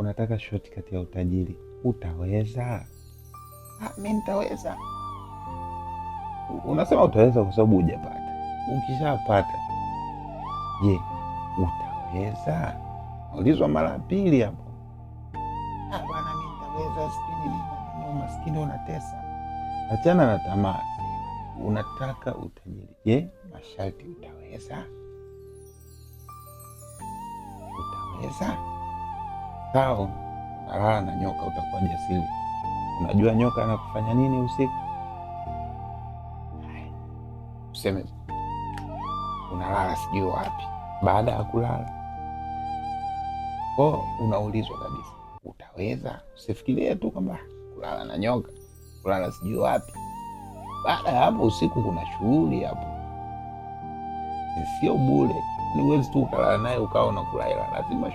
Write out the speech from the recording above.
Unataka shortcut ya utajiri, utaweza? Ah, mimi nitaweza. Unasema utaweza kwa sababu hujapata. Ukishapata, je, utaweza? Ulizwa mara pili hapo. Ah, bwana mimi nitaweza, sijui nini. Umaskini unatesa. Achana na tamaa, unataka utajiri. Je, masharti utaweza? Utaweza? Sawa, unalala na nyoka, utakuwa jasiri. Unajua nyoka anakufanya nini usiku? Useme unalala sijui wapi, baada ya kulala ko unaulizwa kabisa, utaweza? Usifikirie tu kwamba kulala na nyoka, kulala sijui wapi. Baada ya hapo usiku kuna shughuli hapo, sio bure. Ni huwezi tu ukalala naye ukawa unakula hela, lazima